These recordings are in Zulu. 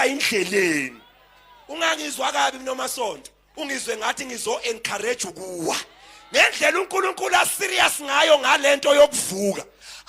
Indleleni ungangizwa kabi mina masonto, ungizwe ngathi ngizo encourage ukuwa ngendlela uNkulunkulu aserious ngayo ngalento yokuvuka.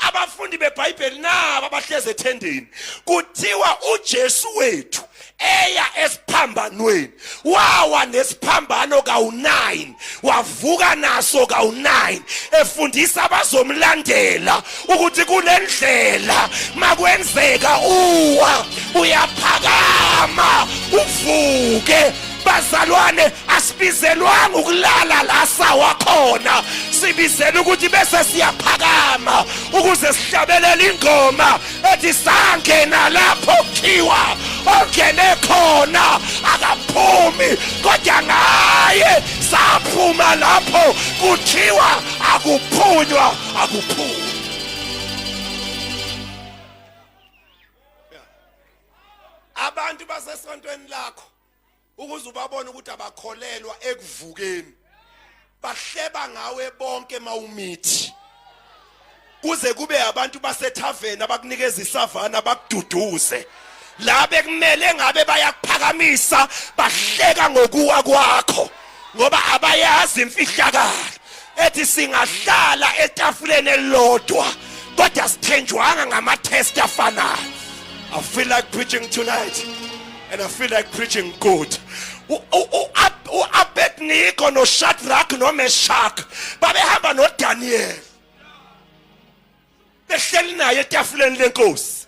Abafundi beBhayibheli naba abahleze ethendeni, kuthiwa uJesu wethu eya esiphambanweni wawa nesiphambano kawu9, wavuka naso kawu9, efundisa abazomlandela ukuthi kulendlela makwenzeka uwa uyaphakama uvuke. Bazalwane, asibizelwanga ukulala la sawa khona, sibizela ukuthi bese siyaphakama ukuze sihlabelele ingoma ethi sangena lapho kuthiwa ongene khona akaphumi, kodwa ngaye saphuma lapho kuthiwa akuphunywa, akuphumi. Abantu basesontweni lakho, ukuze ubabone ukuthi abakholelwa ekuvukeni, bahleba ngawe bonke mawumithi, kuze kube abantu basethaveni abakunikeza isavana bakududuze. La bekumele ngabe bayakuphakamisa, bahleka ngokuwa kwakho, ngoba abayazi imfihlakalo ethi singahlala etafuleni elilodwa kodwa sithenjwanga ngama-test afanayo. I feel like preaching tonight and I feel like preaching good. U-Abednego noShadrach noMeshach babehamba noDaniel, behleli naye etafuleni lenkosi.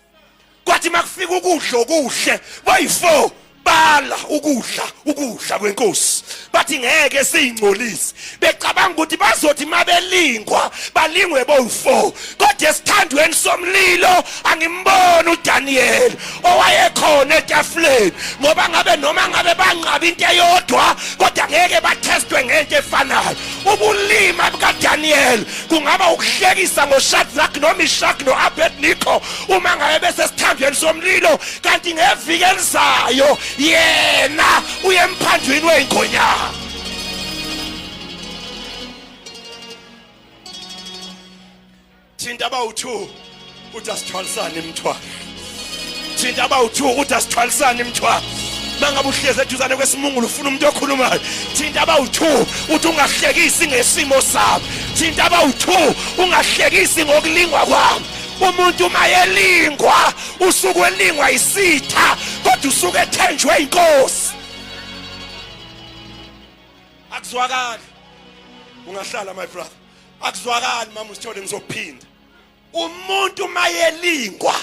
Kwathi makufika ukudla okuhle, boyi-4 bala ukudla ukudla kwenkosi, bathi ngeke siyingcolise, becabanga ukuthi bazothi mabelingwa balingwe bowu-4. Kodwa esithandweni somlilo angimboni uDaniel owayekhona etafuleni, ngoba ngabe noma ngabe banqaba into eyodwa, kodwa ngeke bathestwe ngento efanayo. Ubulima bukaDaniel kungaba ukuhlekisa ngoShadrach noMeshach noAbednego uma ngabe besesithandweni somlilo, kanti ngeviki elizayo yena uye emphandwini wey'ngonyama. Thinta abawu-2 uthi asithwalisane imithwalo. Thinta abawu-2 uthi asithwalisane imithwalo. Mangabe uhlezi eduzane kwesimungulu ufuna umuntu okhulumayo, thinta abawu-2 uthi ungahlekisi ngesimo sami. Thinta abawu-2, ungahlekisi ngokulingwa kwami. Umuntu uma elingwa, usuke elingwa isitha, kodwa usuke ethenjwe inkosi. Akuzwakali. Ungahlala, my brother. Akuzwakali, mama usithole, ngizophinda. Umuntu mayelingwa